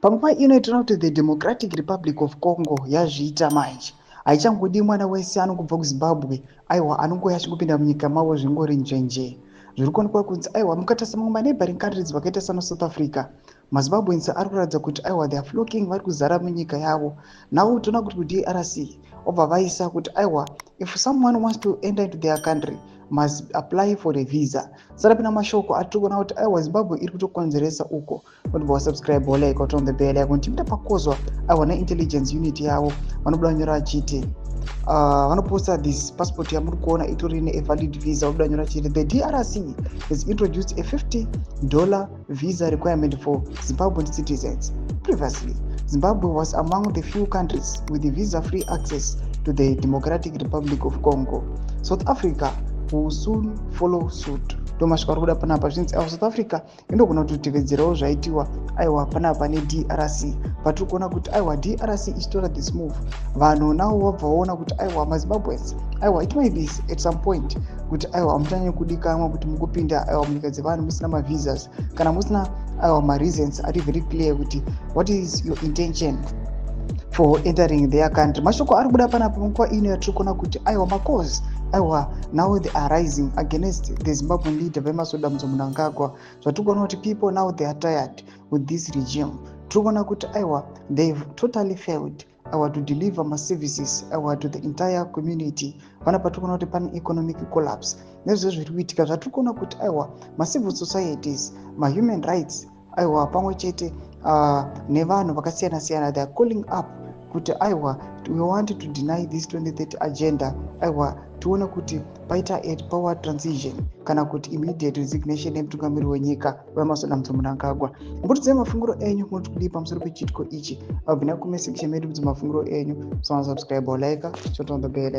Panguva ino tinoona kuti the Democratic Republic of Congo yazviita manje. Haichangodi mwana wese anongobva kuZimbabwe, aiwa, anongouya achingopinda munyika mavo zvingori njenje. Zviri kuonekwa kunzi, aiwa, mukatarisa mamwe maneighboring countries vakaita sana South Africa, maZimbabweans ari kuratidza kuti, aiwa, they are flocking, vari kuzara munyika yavo. Now toona kuti kuDRC obva vaisa kuti, aiwa, if someone wants to enter into their country, must apply for a visa. Sarapina mashoko atiri kuona kuti, aiwa, Zimbabwe iri kutokonzeresa uko. Unobva wasubscribe, walike, waturn the bell icon. Tipinda pakozwa, aiwa, neintelligence unit yavo vanobuda nyora vachiti vanoposta this passport yamuri kuona itori neavalid visa. Vanobuda nyora chiti the DRC has introduced a $50 visa requirement for Zimbabwean citizens. Previously, Zimbabwe was among the few countries with visa free access to the Democratic Republic of Congo. South Africa will soon follow suit. Ndo masvika ari kuda panapa. Zvinzi, aiwa, South Africa inogona kutotevedzerawo zvaitiwa, aiwa, panapa neDRC. Patiri kuona kuti, aiwa, DRC ichitora this move, vanhu navo vabva vaona kuti, aiwa, maZimbabweans, aiwa, it may be at some point kuti, aiwa, hamuchanyanyi kudikanwa kuti mukupinda, aiwa, munyika dzevanhu musina mavisas kana musina, aiwa, mareasons ari very clear kuti what is your intention for entering their country. Mashoko ari kubuda panapa munguva ino yatiri kuona kuti, aiwa, macalls, aiwa, now they are rising against the Zimbabwean leader, VaEmmerson Dambudzo Mnangagwa. Zvatiri kuona kuti people now, they are tired with this regime. Tiri kuona kuti, aiwa, they've totally failed, aiwa, to deliver maservices, aiwa, to the entire community. Panapa tiri kuona kuti pane economic collapse nezvizvo zviri kuitika. Zvatiri kuona kuti, aiwa, macivil societies, mahuman rights, aiwa, pamwe chete nevanhu vakasiyana siyana, they are calling up kuti, aiwa, we want to deny this 2030 agenda. Aiwa, tione kuti paita a power transition kana kuti immediate resignation yemutungamiri wenyika, VaEmmerson Dambudzo Mnangagwa. Mbotidzai mafungiro enyu, munoti kudii pamusoro pechiitiko ichi? Abvina comment section medu, kudzi mafungiro enyu. Subscribe, like, turn on the bell.